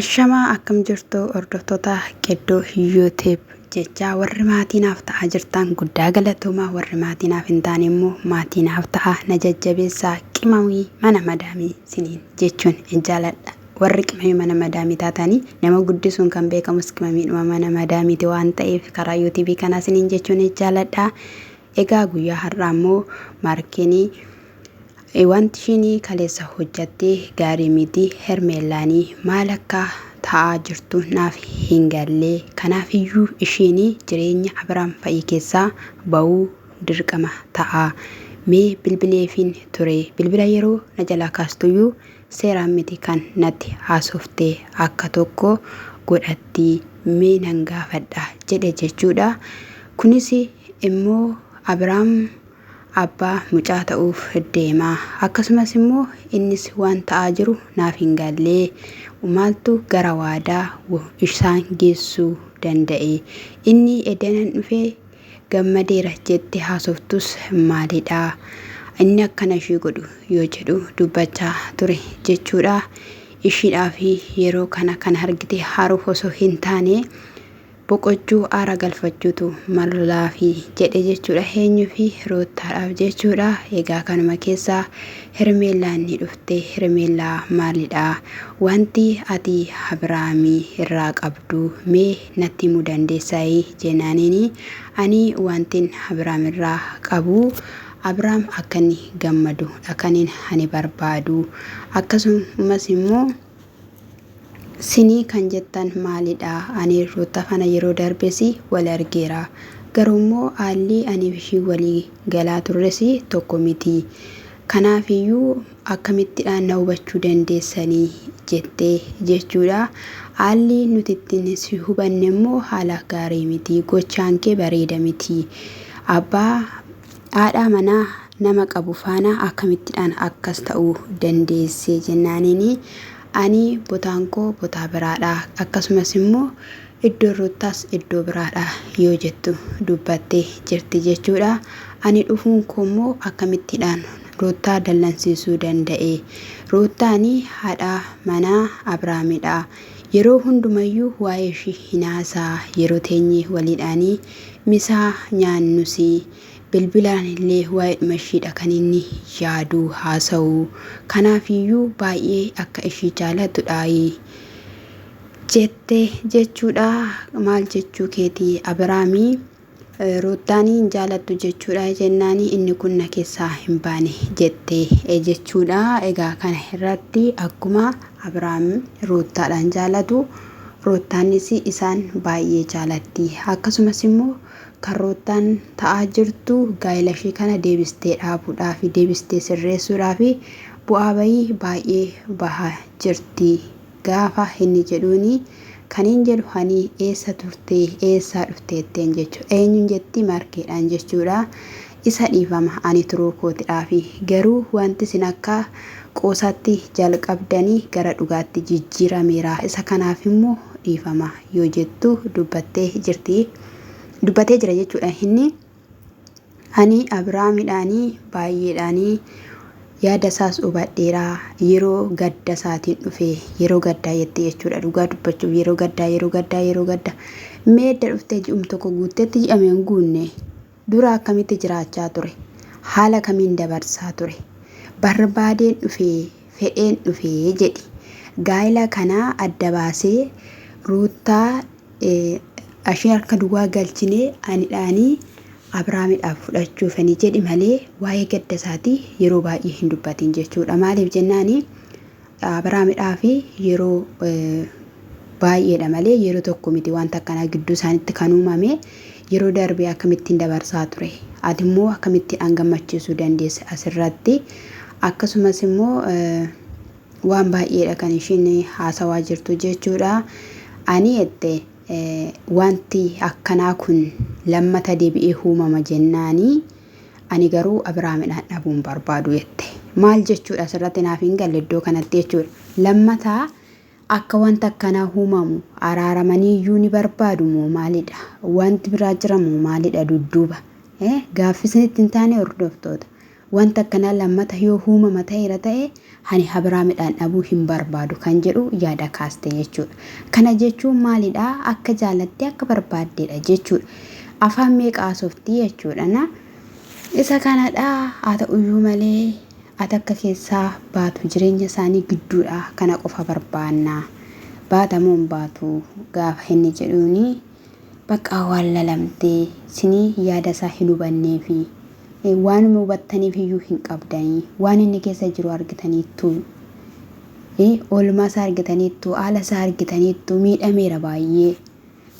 Ashamaa akkam jirtu hordoftoota Qeddoo YouTube jechaa warri maatii naaf ta'aa jirtan guddaa galatoomaa, warri maatii naaf hin taane immoo maatii naaf ta'aa, na jajjabeessaa, qimamii mana madaamii siniin jechuun hin jaaladha. Warri qimamii mana madaamii taatanii nama guddisuun kan beekamus qimamiidhuma mana madaamiiti waan ta'eef karaa YouTube kanaa siniin jechuun hin jaaladha. Egaa guyyaa har'aa immoo maarkeenii Wanti ishiin kaleessa hojjatte gaarii miti. Hermeellaani maal akka ta'aa jirtu naaf hin galle. Kanaafiyyuu ishiin jireenya Abiraam fa'i keessaa ba'uu dirqama ta'a. Mee bilbileefiin ture. Bilbila yeroo na jalaa kaastuyyuu seeraan miti kan natti haasofte, akka tokko godhatti. Mee nan gaafadha jedhe jechuudha. Kunis immoo Abiraam abbaa mucaa ta'uuf deema. Akkasumas immoo innis waan ta'aa jiru naaf hin galle. Maaltu gara waadaa isaan geessuu danda'e? Inni edanan dhufee gammadeera jette haasoftus maalidha? Inni akkana ishii godhu yoo jedhu dubbachaa ture jechuudha. Ishiidhaaf yeroo kana kan argite haaruuf osoo hin taane boqochuu, aara galfachuutu malaafi jedhe jechuudha. Eenyuufi? Ruuttaadhaaf jechuudha. Egaa kanuma keessa Hermeellaan ni dhufte. Hermeellaa, maalidha wanti ati Abiraamii irraa qabdu, mee natti himuu dandeessaayii jennaaniini, ani wantin Abiraam irraa qabu Abiraam akka inni gammadu dha kanin ani barbaadu. Akkasumas immoo Sinii kan jettan maalidha? Ani Ruutta fana yeroo darbes wal argeera. Garuummoo haalli aniif ishiin walii galaa turres tokko miti. Kanaafiyyuu akkamittidha na hubachuu dandeessanii? jette jechuudha. Haalli nuti ittiin si hubanne immoo haala gaarii miti. Gochaan kee bareeda miti. Abbaa haadhaa manaa nama qabu faana akkamittidhaan akkas ta'uu dandeesse jennaaniini, ani botaan koo botaa biraadha, akkasumas immoo iddoon Ruuttaas iddoo biraadha yoo jettu dubbatte jirti jechuudha. Ani dhufuun koo immoo akkamittidhaan Ruuttaa dallansiisuu danda'e? Ruuttaani haadha manaa Abiraamidha. Yeroo hundumayyuu waa'ee ishii hin haasaa, yeroo teenyee waliidhaanii misaa nyaannusi bilbilaan illee waa'eedhuma ishiidha kan inni yaadu, haasa'u. Kanaafiyyuu baay'ee akka ishii jaalatudhaayi jette jechuudha. Maal jechuu keeti, Abiraamii Ruuttaanii hin jaalattu jechuudha jennaani, inni kun na keessaa hin baane jette jechuudha. Egaa kana irratti akkuma Abiraam Ruuttaadhaan jaalatu, Ruuttaanis isaan baay'ee jaalatti. Akkasumas immoo kan Ruuttaan ta'aa jirtu gaa'ela ishee kana deebistee dhaabuudhaaf, deebistee sirreessuudhaaf bu'aa bayii baay'ee bahaa jirti. Gaafa inni jedhuuni kaniin jedhu ani eessa turtee, eessaa dhufte jetteen jechuudha. Eenyuun jetti? Markeedhaan jechuudha. Isa dhiifama ani turuu kootidhaafi, garuu wanti isin akka qoosaatti jalqabdanii gara dhugaatti jijjiirameera, isa kanaaf immoo dhiifama yoo jettu dubbattee jirti. Dubbatee jira jechuudha inni. Ani Abiraamidhaanii baay'eedhaanii yaada isaas hubadheera, yeroo gadda isaatiin dhufe, yeroo gaddaa jette jechuudha. Dhugaa dubbachuuf yeroo gaddaa, yeroo gaddaa, yeroo gaddaa mee edda dhuftee ji'um tokko guuttetti, ji'ame hin guunne, dura akkamitti jiraachaa ture, haala kamiin dabarsaa ture? Barbaadeen dhufe, fedheen dhufe jedhi. Gaa'ila kana adda baasee Ruuttaa ashee harka duwwaa galchinee anidhaanii Abiraamidhaaf fudhachuufani jedhi malee waa'ee gadda isaatii yeroo baay'ee hin dubbatin jechuudha. Maaliif jennaani, Abiraamidhaaf yeroo baay'eedha malee yeroo tokko miti wanta akkanaa gidduu isaanitti kan uumame. Yeroo darbe akkamittiin dabarsaa ture? Ati immoo akkamittiin an gammachiisuu dandeesse asirratti? Akkasumas immoo waan baay'eedha kan ishiin haasawaa jirtu jechuudha. Ani jette wanti akkanaa kun lammata deebi'ee uumama jennaanii ani garuu Abiraamidhaan dhabuun barbaadu jette. Maal jechuudha asirratti naaf hin galle iddoo kanatti jechuudha. Lammataa akka wanta akkanaa uumamu araaramanii iyyuu ni barbaadu moo maalidha? Wanti biraa jira moo maalidha dudduuba? Gaaffii isinitti hin taane, hordoftoota? Wanta akkanaa lammata yoo uumama ta'eera ta'e ani Abiraamidhaan dhabuu hin barbaadu kan jedhu yaada kaaste jechuudha. Kana jechuun maalidha? Akka jaalattee akka barbaaddeedha jechuudha. Afaan meeqa haasoftii jechuudha. Na isa kanadha haa ta'uyyuu malee ati akka keessaa baatu jireenya isaanii gidduudha kana qofa barbaanna. Baata moo hin baatu gaafa inni jedhuuni Baqqaa waallalamtee sinii yaada isaa hin hubanneefi waanuma hubattaniif iyyuu hin qabdanii waan inni keessa jiru argitaniittuu oolmaa isaa argitaniittuu haala isaa argitaniittuu miidhameera baay'ee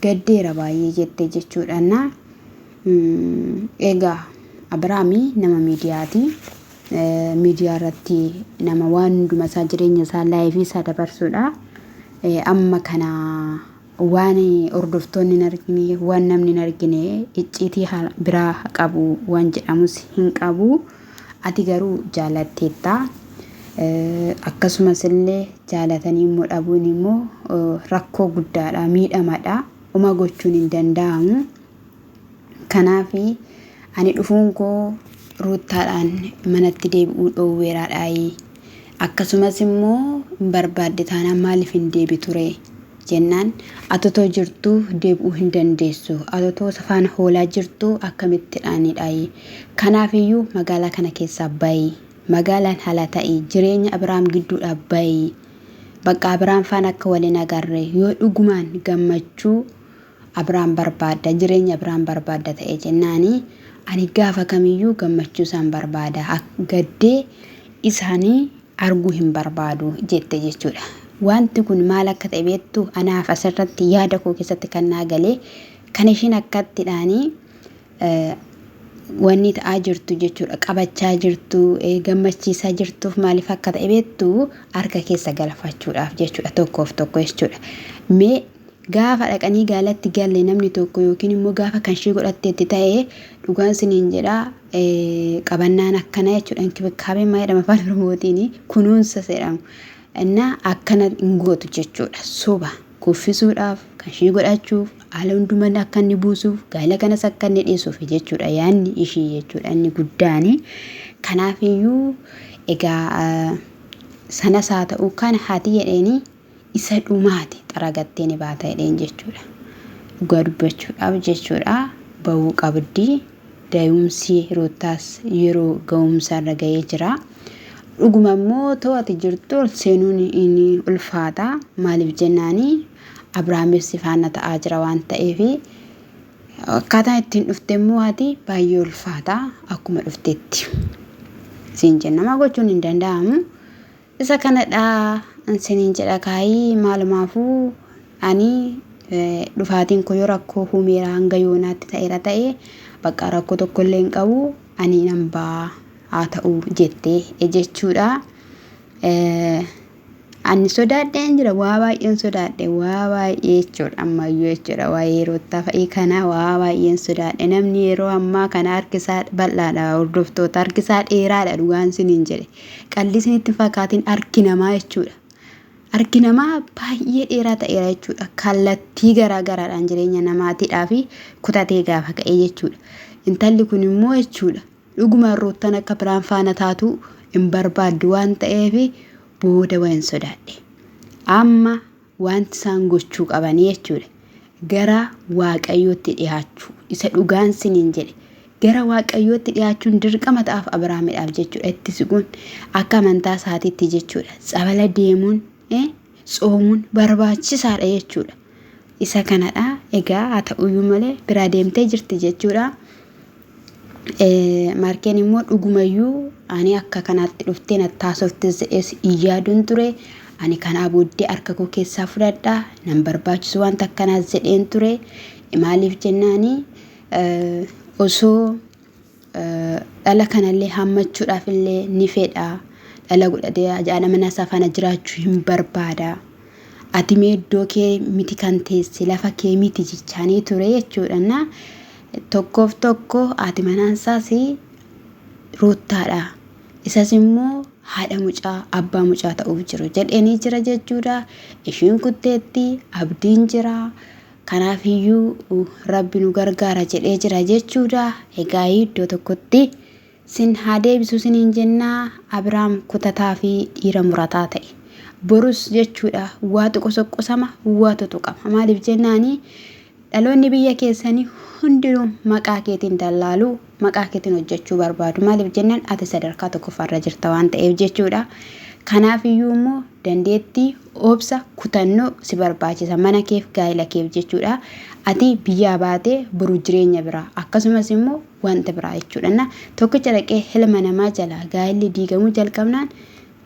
gaddeera baay'ee jette jechuudha na egaa Abiraami nama miidiyaati miidiyaa irratti nama waan hunduma isaa jireenya isaa laayifii isaa dabarsuudha amma kana Waan hordoftoonni hin argine, waan namni hin argine, icciitii biraa qabu waan jedhamus hin qabu. Ati garuu jaalatteetta. Akkasumas illee jaalatanii immoo dhabuun immoo rakkoo guddaadha, miidhamadha. Uma gochuun hin danda'amu. Kanaaf ani dhufuun koo Ruuttaadhaan manatti deebi'uu dhoowweeraadhaayi. Akkasumas immoo hin barbaadde taanaan maaliif hin deebiture? Jennaan ati otoo jirtuu deebi'uu hin dandeessu. Ati otoo isa faana hoolaa jirtuu akkamittidhaanidhaayi. Kanaaf iyyuu magaalaa kana keessaa bayi. Magaalaan ala ta'i. Jireenya Abiraam gidduudhaa bayi. Bakka Abiraam faana akka wal hin agarre yoo dhugumaan gammachuu Abiraam barbaadda, jireenya Abiraam barbaadda ta'e jennaani ani gaafa kamiyyuu gammachuu isaan barbaada. Gaddee isaanii arguu hin barbaadu jette jechuudha. Wanti kun maal akka ta'e beektu anaaf asirratti yaada koo keessatti kan naa galee kan ishiin akkattidhaanii wanni ta'aa jirtu jechuudha qabachaa jirtu gammachiisaa jirtuuf maaliif akka ta'e beektu harka keessa galfachuudhaaf jechuudha tokkoof tokko jechuudha. Mee gaafa dhaqanii gaalatti galle namni tokko yookiin immoo gaafa kan ishii godhatteetti ta'e dhugaan siniin jedha qabannaan akkana jechuudha inkibikaabee maa jedhama afaan oromootiin kunuunsa jedhamu innaa akkana hin gootu jechuudha soba kuffisuudhaaf kan ishii godhachuuf haala hundumaa akka inni buusuuf gaala kanas akka inni dhiisuuf jechuudha yaadni ishii jechuudha inni guddaani kanaaf iyyuu egaa sanas haa ta'u kana haati jedheeni isa dhumaati xaragattee ni baata jedheen jechuudha. Dhugaa dubbachuudhaaf jechuudha ba'uu qabdi. Dayumsi Ruuttaas yeroo ga'umsa irra ga'ee jira. Dhuguma immoo too ati jirtu ol seenuun ni ulfaata. Maaliif jennaani Abiraamis si faana ta'aa jira waan ta'eef akkaataan ittiin dhufte immoo ati baay'ee ulfaata akkuma dhuftetti. Siin jenna gochuun hin danda'amu. Isa kanadha an siniin jedha kaayii maalumaafuu ani dhufaatiin koo yoo rakkoo huumeera hanga yoonaatti ta'eera ta'e bakka rakkoo tokkollee hin qabu ani nan ba'a haa ta'u jettee jechuudha. Ani sodaadheen jira waa baay'een sodaadhe waa baay'ee jechuudha ammayyuu jechuudha waa'ee Ruuttaa fa'ii kana waa baay'een sodaadhe namni yeroo ammaa kana harkisaa bal'aadha hordoftoota harkisaa dheeraadha dhugaan siniin jedhe. Qalli isinitti hin fakkaatin harki namaa jechuudha. Harki namaa baay'ee dheeraa ta'eera jechuudha. Kallattii garaa garaadhaan jireenya namaatiidhaa fi kutatee gaafa ka'e jechuudha. Intalli kun immoo jechuudha dhugumaan Ruuttaan akka biraan faana taatu hin barbaaddu waan ta'eef booda wayin sodaadhe. Amma wanti isaan gochuu qabanii jechuudha. Gara Waaqayyootti dhiyaachuu isa dhugaan siniin jedhe gara Waaqayyootti dhiyaachuun dirqama ta'aaf Abiraamidhaaf jechuudha. Itti siquun akka amantaa isaatiitti jechuudha. Tsabala deemuun tsoomuun barbaachisaadha jechuudha. Isa kanadha. Egaa haa ta'uyyuu malee biraa deemtee jirti jechuudha. Maarkeen immoo dhugumayyuu ani akka kanaatti dhuftee natti haasoftes jedhees hin yaaduun ture. Ani kanaa booddee harka koo keessaa fudhadha. Nan barbaachisu wanta akkanaas jedheen ture. Maaliif jennaani osoo dhala kanallee hammachuudhaaf illee ni fedha. Dhala godhatee haadha manaa isaa faana jiraachuu hin barbaada. Ati mee iddoo kee miti kan teesse lafa kee miti jechaanii ture jechuudha. Tokkoof tokko haati manaan isaas Ruuttaadha. Isas immoo haadha mucaa abbaa mucaa ta'uuf jiru jedheenii jira jechuudha. Ishiin kutteetti abdiin jira. Kanaaf iyyuu rabbi nu gargaara jedhee jira jechuudha. Egaa iddoo tokkotti Sin haa deebisu siniin jennaa Abiraam kutataa fi dhiira murataa ta'e. Borus jechuudha waatu qosoqqosama waatu tuqama. Maaliif jennaani dhaloonni biyya keessanii hundinuu maqaa keetiin dallaaluu maqaa keetiin hojjechuu barbaadu. Maaliif jennaan ati sadarkaa tokkoffaarra jirta waan ta'eef jechuudha. Kanaaf iyyuu immoo dandeettii, obsa, kutannoo si barbaachisa mana keef gaa'ela keef jechuudha. Ati biyyaa baatee boru jireenya biraa akkasumas immoo wanta biraa jechuudha. Na tokkicha dhaqee ilma namaa jalaa gaa'elli diigamuu jalqabnaan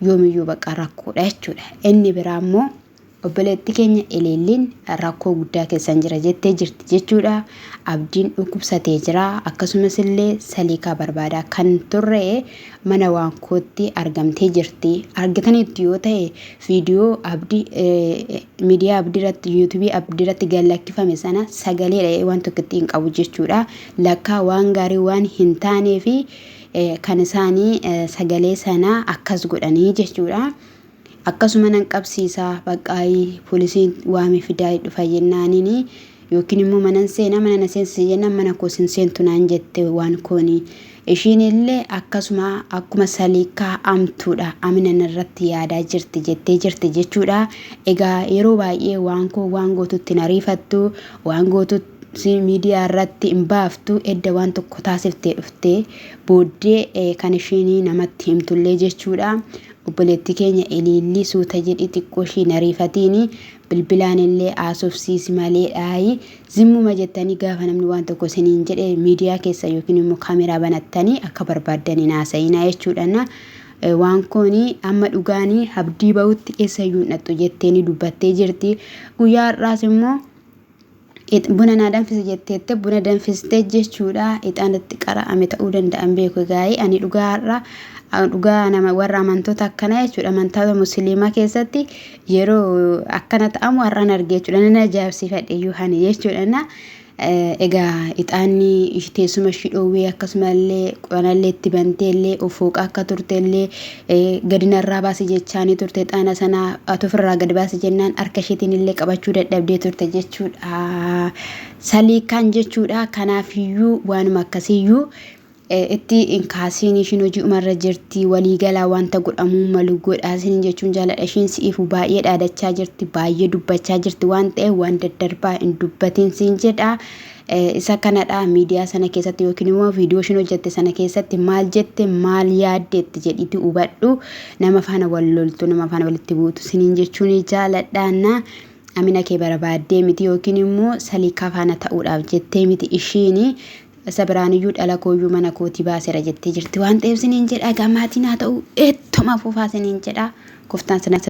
yoomiyyuu baqa rakkoodha jechuudha. Inni biraa immoo obboleetti keenya Ililliin rakkoo guddaa keessan jira jettee jirti jechuudha. Abdiin dhukkubsatee jira. Akkasumas illee saliikaa barbaadaa kan turre mana waankootti argamtee jirti. Argitaniittu yoo ta'e viidiyoo abdii miidiyaa abdii irratti yuutuubii abdii irratti gad lakkifame sana sagaleedha waan tokko ittiin qabu jechuudha. Lakkaa waan gaarii waan hin taanee fi kan isaanii sagalee sana akkas godhanii jechuudha. Akkasuma nan qabsiisa baqqaayii poolisiin waame fidaa dhufa jennaaniini yookiin immoo manan seenaa mana na seensise jennaan mana koo sin seentu naan jette waan kooni. Ishiin illee akkasuma akkuma saliikaa amtuudha amina narratti yaadaa jirti jettee jirti jechuudha. Egaa yeroo baay'ee waan koo waan gootutti hin ariifattu waan gootutti miidiyaa irratti hin baaftu edda waan tokko taasiftee dhuftee booddee kan ishiin namatti himtullee jechuudha. Obboleetti keenya Iliillii suuta jedhi xiqqoo ishii hin ariifatiini bilbilaan illee haasofsiisi malee dhaayi zimmuma jettanii gaafa namni waan tokko isiniin jedhe miidiyaa keessa yookiin immoo kaameraa banattanii akka barbaaddan hin haasa'inaa jechuudhaan waan kooni amma dhugaanii abdii bahutti eessayyuu hin dhaqxu jetteeni dubbattee jirti. Guyyaa har'aas immoo Buna naa danfisi jetteette buna danfiste jechuudha. Ixaanatti qara'ame ta'uu danda'an beeku egaa ani dhugaa har'a dhugaa nama warra amantoota akkanaa jechuudha. Amantoota musliimaa keessatti yeroo akkana ta'amu har'an arge jechuudha. Nan ajaa'ibsiifadhe iyyuu hani jechuudha. Na egaa ixaanni teessuma ishii dhoowwee akkasumallee qoranallee itti bantee illee of fooqaa akka turte illee gadi narraa baasi jechaanii turte ixaana sana ati ofirraa gadi baasi jennaan harka isheetiin illee qabachuu dadhabdee turte jechuudha. Saliikaan jechuudha. Kanaafiyyuu waanuma akkasiiyyuu itti hin kaasiin ishiin hojii umarra jirti waliigalaa wanta godhamuu malu godhaa isiniin jechuun jaaladha ishiin si'iifu baay'ee dhaadachaa jirti baay'ee dubbachaa jirti waan ta'eef waan daddarbaa hin dubbatiin siin jedha. Isa kanadha miidiyaa sana keessatti yookiin immoo viidiyoo ishiin hojjette sana keessatti maal jette maal yaaddeetti jedhiiti hubadhu nama faana wal loltu nama faana walitti buutu siniin jechuun jaaladhaanna amina kee barbaaddee miti yookiin immoo saliikaa faana ta'uudhaaf jettee miti ishiin isa biraaniyyuu dhala kooyyuu mana kootii baaseera jettee jirti waan ta'eef siniin jedha egaa maatiin haa ta'u ittuma fufaa siniin jedha gooftaan sana.